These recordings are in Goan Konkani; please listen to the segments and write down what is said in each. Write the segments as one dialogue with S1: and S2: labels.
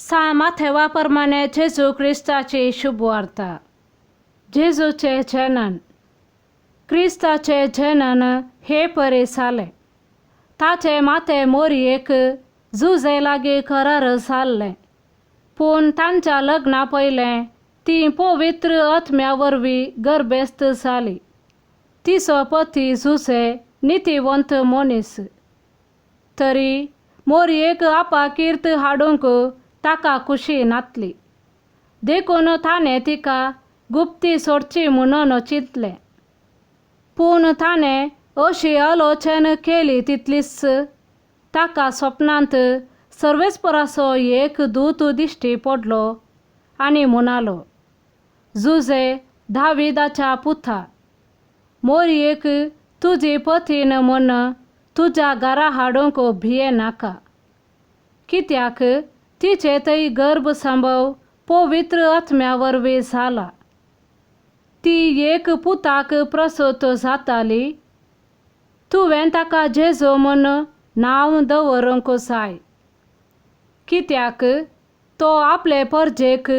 S1: सा माथेवा प्रमाणे जेजू क्रिस्ताची शुभवार्ता. जेजूचें जनन. क्रिस्ताचें जनन हे परी जालें. ताचें माथें मोरयेक जुजे लागीं करार जाल्लें, पूण तांच्या लग्ना पयलें ती पवित्र आत्म्या वरवीं गर्भेस्त जाली. तिचो पती जुजे नितीवंत मनीस. तरी मोरयेक आपाकीर्त हाडूंक ताका खुशी नातली, देखून ताणें तिका गुप्ती सोडची म्हणून चिंतलें. पूण ताणें अशी आलोचन केली तितलीच ताका सपनांत सर्वेस्पराचो एक दूत दिश्टी पडलो आनी म्हणालो, जुजे दाविदाच्या पुता, मोरयेक तुजी पतीन म्हूण तुज्या घरा हाडूंक भिये नाका, कित्याक तिचे थंय गर्भ संभव पवित्र आत्म्या वरवीं जाला. ती एक पुताक प्रसूत जाताली, तुवें ताका जेजू म्हूण नांव दवरूंक जाय, कित्याक तो आपले परजेक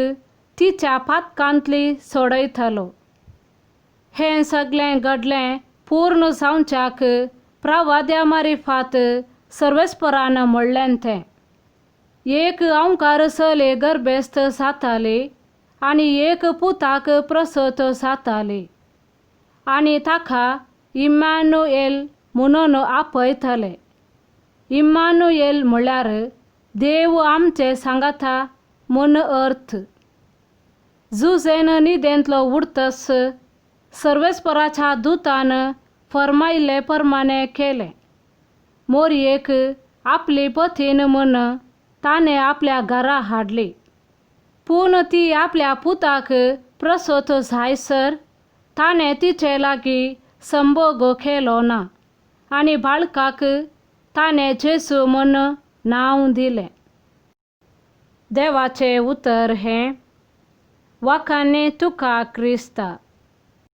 S1: तिच्या पातकांतली सोडयतलो. हें सगळें घडलें पूर्ण जावच्याक प्रवाद्या मारिफात सर्वेस्परान म्हणलें तें. एक अंकार चली गर्भेस्त जाताली आनी एक पुताक प्रसूत जाताली आनी ताका इम्मानुएल म्हणून आपयतले. इम्मानुएल म्हळ्यार देव आमचे सांगाता म्हूण अर्थ. जुजेन न्हिदेंतलो उठतच सर्वेस्पराच्या दुतान फर्मायिल्ले प्रमाणें केलें. मोरयेक आपली पतीन म्हूण ताणें आपल्या घरा हाडली, पूण ती आपल्या पुताक प्रसूत जायसर ताणें तिचे लागीं संभोग केलो ना आनी बाळकाक ताणें जेजू म्हूण नांव दिलें. देवाचें उतर हें. वाखाणे तुका क्रिस्ता.